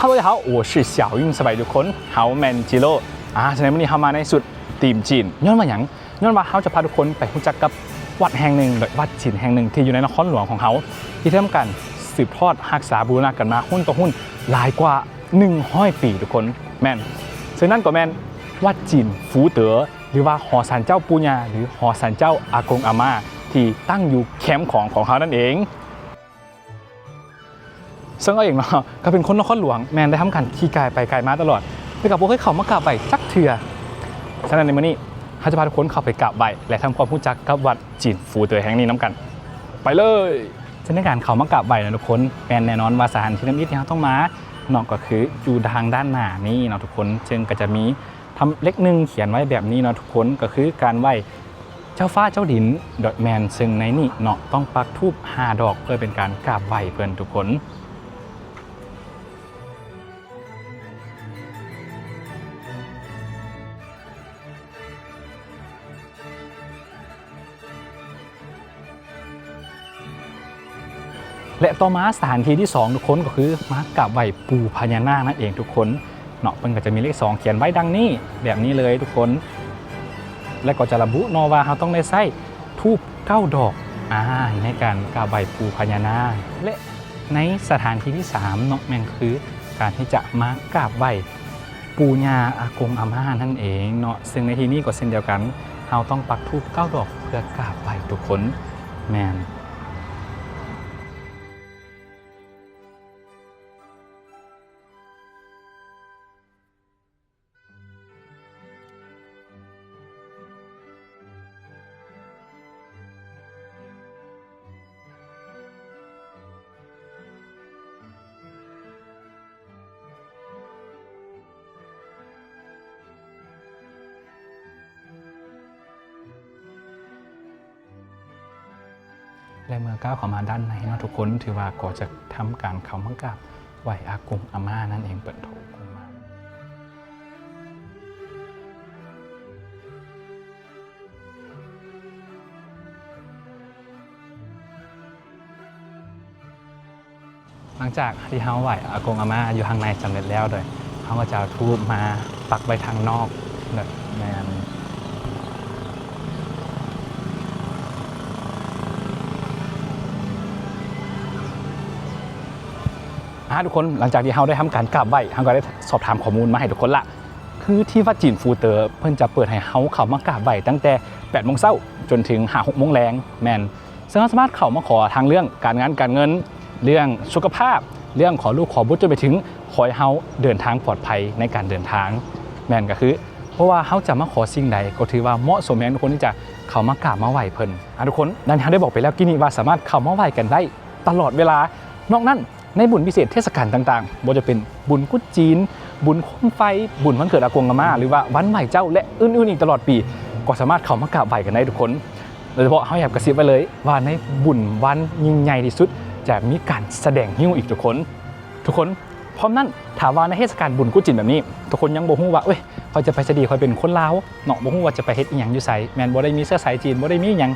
Hello 大家好，我是小英，ສະບາຍດີທຸກຄົນ ເຮົາແມ່ນຈິໂຣ ອາ ສະນັ້ນມື້ນີ້ເຮົາມາໃນຊຸດທີມຈີນ ຍ້ອນວ່າຫຍັງ? ຍ້ອນວ່າເຮົາຈະພາທຸກຄົນໄປຮູ້ຈັກກັບວັດແຫ່ງໜຶ່ງ ແລະ ວັດຈີນແຫ່ງໜຶ່ງທີ່ຢູ່ໃນນະຄອນຫຼວງຂອງເຮົາ ທີ່ໄດ້ທຳການສືບທອດຮັກສາບູລະນະກັນມາຮຸ່ນຕໍ່ຮຸ່ນຫຼາຍກວ່າໜຶ່ງຮ້ອຍປີທຸກຄົນ ແມ່ນ ເຊິ່ງນັ້ນກໍແມ່ນວັດຈີນຟູເຕີ ຫຼືວ່າຫໍສານເຈົ້າປູ່ຍ່າ ຫຼື ຫໍສານເຈົ້າອາກົງອາມ່າ ທີ່ຕັ້ງຢູ່ແຄມຂອງຂອງເຮົານັ້ນເອງ. ເຊິ່ງເຮົາເອງເນາະ ກໍເປັນຄົນນະຄອນຫຼວງ ແມ່ນໄດ້ທຳການຂີ່ກາຍໄປກາຍມາຕະຫຼອດ ແຕ່ກໍບໍ່ເຄີຍເຂົ້າມາກາບໄຫວ້ຈັກເທື່ອ. ສະນັ້ນໃນມື້ນີ້ ເຮົາຈະພາທຸກຄົນເຂົ້າໄປກາບໄຫວ້ ແລະ ທຳຄວາມຮູ້ຈັກກັບວັດຈີນຟູເຕີແຫ່ງນີ້ນຳກັນ. ໄປເລີຍ! ເຊິ່ງໃນການເຂົ້າມາກາບໄຫວ້ນະທຸກຄົນ ແມ່ນແນ່ນອນວ່າສະຖານທີ່ທຳອິດທີ່ເຮົາຕ້ອງມາເນາະ ກໍຄືຢູ່ທາງດ້ານໜ້ານີ້ເນາະທຸກຄົນ ເຊິ່ງກໍຈະມີ ທຳເລກໜຶ່ງຂຽນໄວ້ແບບນີ້ເນາະທຸກຄົນ ກໍຄືການໄຫວ້ເຈົ້າຟ້າເຈົ້າດິນ ໂດຍແມ່ນ ເຊິ່ງໃນນີ້ເນາະ ຕ້ອງປັກທູບຫ້າດອກ ເພື່ອເປັນການກາບໄຫວ້ເພິ່ນທຸກຄົນ. ແລະ ຕໍ່ມາສະຖານທີ່ທີສອງທຸກຄົນ ກໍຄືມາກາບໄຫວ້ປູ່ພະຍານາກນັ້ນເອງທຸກຄົນເນາະ ເພິ່ນກໍຈະມີເລກສອງຂຽນໄວ້ດັ່ງນີ້ ແບບນີ້ເລີຍທຸກຄົນ ແລະ ກໍຈະລະບຸເນາະວ່າເຮົາຕ້ອງໄດ້ໃຊ້ທູບເກົ້າດອກ ອາ ໃນການກາບໄຫວ້ປູ່ພະຍານາກ ແລະ ໃນສະຖານທີ່ທີສາມເນາະ ແມ່ນຄືການທີ່ຈະມາກາບໄຫວ້ ປູ່ຍ່າອາກົງອາມ່ານັ້ນເອງເນາະ ເຊິ່ງໃນທີ່ນີ້ກໍເຊັ່ນດຽວກັນ ເຮົາຕ້ອງປັກທູບເກົ້າດອກເພື່ອກາບໄຫວ້ທຸກຄົນ ແມ່ນ. ແລະ ເມື່ອກ້າວເຂົ້າມາດ້ານໃນເນາະທຸກຄົນ ຖືວ່າກໍຈະທຳການເຂົ້າມາກາບໄຫວ້ອາກົງອາມ່ານັ້ນເອງ ເປີດໂຖກົງມາ. ຫຼັງຈາກທີ່ເຮົາໄຫວ້ອາກົງອາມ່າຢູ່ທາງໃນສຳເລັດແລ້ວ ໂດຍເຮົາກໍຈະເອົາທູບມາປັກໄວ້ທາງນອກ ແມ່ນ ອາ ທຸກຄົນ ຫຼັງຈາກທີ່ເຮົາໄດ້ທຳການກາບໄຫວ້ ເຮົາກໍໄດ້ສອບຖາມຂໍ້ມູນມາໃຫ້ທຸກຄົນລະ ຄືທີ່ວັດຈີນຟູເຕີ ເພິ່ນຈະເປີດໃຫ້ເຮົາເຂົ້າມາກາບໄຫວ້ຕັ້ງແຕ່ແປດໂມງເຊົ້າຈົນເຖິງຫ້າຫົກໂມງແລງ ແມ່ນ ເຊິ່ງເຮົາສາມາດເຂົ້າມາຂໍທາງເລື່ອງການງານການເງິນ, ເລື່ອງສຸຂະພາບ, ເລື່ອງຂໍລູກຂໍບຸດ ຈົນໄປເຖິງຂໍໃຫ້ເຮົາເດີນທາງປອດໄພໃນການເດີນທາງ ແມ່ນ ກໍຄື ບໍ່ວ່າເຮົາຈະມາຂໍສິ່ງໃດ ກໍຖືວ່າເໝາະສົມແຮງທຸກຄົນທີ່ຈະເຂົ້າມາກາບມາໄຫວ້ເພິ່ນ. ອາ ທຸກຄົນ ດັ່ງທີ່ເຮົາໄດ້ບອກໄປແລ້ວກີ້ນີ້ວ່າສາມາດເຂົ້າມາໄຫວ້ກັນໄດ້ຕະຫຼອດເວລາ. ນອກນັ້ນ ໃນບຸນພິເສດເທດສະການຕ່າງໆ ບໍ່ວ່າຈະເປັນບຸນກຸດຈີນ, ບຸນໂຄມໄຟ, ບຸນວັນເກີດອາກົງອາມ່າ ຫຼືວ່າວັນໄຫວ້ເຈົ້າ ແລະ ອື່ນໆອີກຕະຫຼອດປີ ກໍສາມາດເຂົ້າມາກາບໄຫວ້ກັນໄດ້ທຸກຄົນ. ໂດຍສະເພາະເຮົາຢາກກະຊິບໄວ້ເລີຍວ່າໃນບຸນວັນຍິ່ງໃຫຍ່ທີ່ສຸດ ຈະມີການສະແດງຫິ້ວອີກທຸກຄົນ. ທຸກຄົນ ພ້ອມນັ້ນ ຖ້າວ່າໃນເທດສະການບຸນກຸດຈີນແບບນີ້ ທຸກຄົນຍັງບໍ່ຮູ້ວ່າ ເອີຍ ຂ້ອຍຈະໄປໃສດີ ຂ້ອຍເປັນຄົນລາວເນາະ ບໍ່ຮູ້ວ່າຈະໄປເຮັດອີ່ຫຍັງຢູ່ໃສ ແມ່ນບໍ່ໄດ້ມີເຊື້ອສາຍຈີນ ບໍ່ໄດ້ມີຫຍັງ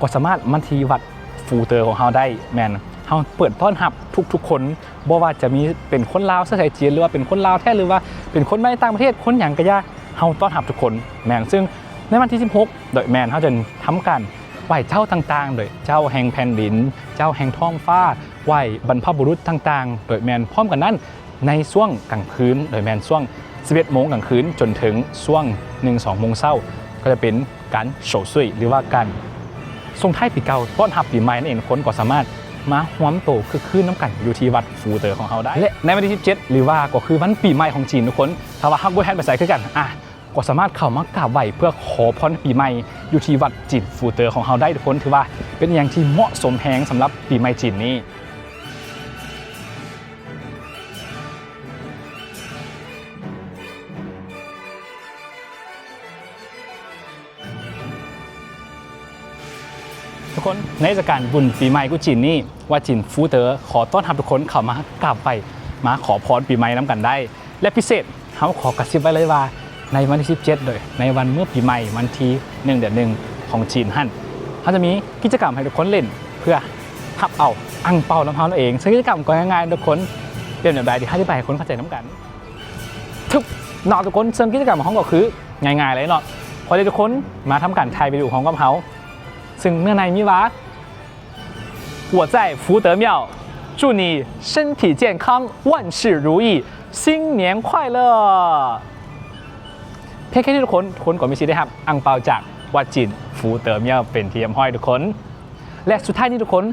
ກໍສາມາດມາທີ່ວັດຟູເຕີຂອງເຮົາໄດ້ ແມ່ນ ເຮົາເປີດຕ້ອນຮັບທຸກໆຄົນ ບໍ່ວ່າຈະມີເປັນຄົນລາວເຊື້ອສາຍຈີນ ຫຼືວ່າເປັນຄົນລາວແທ້ ຫຼືວ່າເປັນຄົນມາຈາກຕ່າງປະເທດ ຄົນຫຍັງກໍຢ່າ ເຮົາຕ້ອນຮັບທຸກຄົນ ແມ່ນ ເຊິ່ງໃນວັນທີສິບຫົກ ໂດຍແມ່ນ ເຮົາຈະທຳການໄຫວ້ເຈົ້າຕ່າງໆ ໂດຍເຈົ້າແຫ່ງແຜ່ນດິນ ເຈົ້າແຫ່ງທ້ອງຟ້າ ໄຫວ້ບັນພະບຸລຸດຕ່າງໆ ໂດຍແມ່ນ ພ້ອມກັນນັ້ນ ໃນຊ່ວງກາງຄືນ ໂດຍແມ່ນຊ່ວງສິບເອັດໂມງກາງຄືນ ຈົນເຖິງຊ່ວງໜຶ່ງສອງໂມງເຊົ້າ ກໍຈະເປັນການໂຊຊຸຍ ຫຼືວ່າການສົ່ງທ້າຍປີເກົ່າ ຕ້ອນຮັບປີໃໝ່ນັ້ນເອງ ທຸກຄົນກໍສາມາດມາຮວມໂຕຄຶກຄື້ນນຳກັນຢູ່ທີ່ວັດຟູເຕີຂອງເຮົາໄດ້ ແລະ ໃນວັນທີສິບເຈັດ ຫຼືວ່າກໍຄືວັນປີໃໝ່ຂອງຈີນທຸກຄົນ ຖ້າວ່າເຮົາບໍ່ທັນໄປໃສຄືກັນ ອາ ກໍສາມາດເຂົ້າມາກາບໄຫວ້ເພື່ອຂໍພອນປີໃໝ່ຢູ່ທີ່ວັດຈີນຟູເຕີຂອງເຮົາໄດ້ທຸກຄົນ ຖືວ່າເປັນອີ່ຫຍັງທີ່ເໝາະສົມແຮງສຳລັບປີໃໝ່ຈີນນີ້. ທຸກຄົນ ໃນເທດສະການບຸນປີໃໝ່ກຸດຈີນນີ້ ວັດຈີນຟູເຕີຂໍຕ້ອນຮັບທຸກຄົນເຂົ້າມາກາບໄຫວ້ ມາຂໍພອນປີໃໝ່ນຳກັນໄດ້ ແລະ ພິເສດ ເຮົາຂໍກະຊິບໄວ້ເລີຍວ່າ ໃນວັນທີສິບເຈັດ ໂດຍໃນວັນມື້ປີໃໝ່ ວັນທີໜຶ່ງ ເດືອນໜຶ່ງ ຂອງຈີນຫັ້ນ ເຮົາຈະມີກິດຈະກຳໃຫ້ທຸກຄົນຫຼິ້ນ ເພື່ອຮັບເອົາອັ່ງເປົານຳເຮົານັ້ນເອງ ເຊິ່ງກິດຈະກຳກໍງ່າຍໆ ທຸກຄົນ ເປັນແບບໃດ ທີ່ເຮົາຈະໄປໃຫ້ຄົນເຂົ້າໃຈນຳກັນ. ທຶບ ເນາະທຸກຄົນ, ເຊິ່ງກິດຈະກຳຂອງເຮົາກໍຄືງ່າຍໆເລີຍເນາະ. ຂໍເຊີນທຸກຄົນມາທຳການຖ່າຍວິດີໂອພ້ອມກັບເຮົາ, ເຊິ່ງເນື້ອໃນມີວ່າ 我在福德庙，祝你身体健康，万事如意，新年快乐。 ພຽງແຄ່ນີ້ທຸກຄົນ, ທຸກຄົນກໍມີສິດໄດ້ຮັບອັ່ງເປົາຈາກວັດຈີນ ຟູເຕີມຽວ ເປັນທີ່ຮຽບຮ້ອຍທຸກຄົນ. ແລະ ສຸດທ້າຍນີ້ທຸກຄົນ,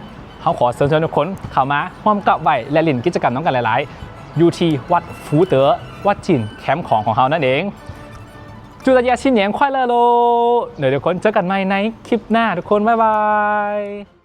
ເຮົາຂໍເຊີນຊວນທຸກຄົນເຂົ້າມາຮ່ວມກັບໄຫວ້ ແລະ ຫຼິ້ນກິດຈະກຳນຳກັນຫຼາຍໆ ຢູ່ທີ່ວັດຟູເຕີ ວັດຈີນແຄມຂອງຂອງເຮົານັ້ນເອງ. 祝大家新年快乐喽! ເດີທຸກຄົນ, ເຈີກັນໃໝ່ໃນຄລິບໜ້າທຸກຄົນ, ບາຍບາຍ.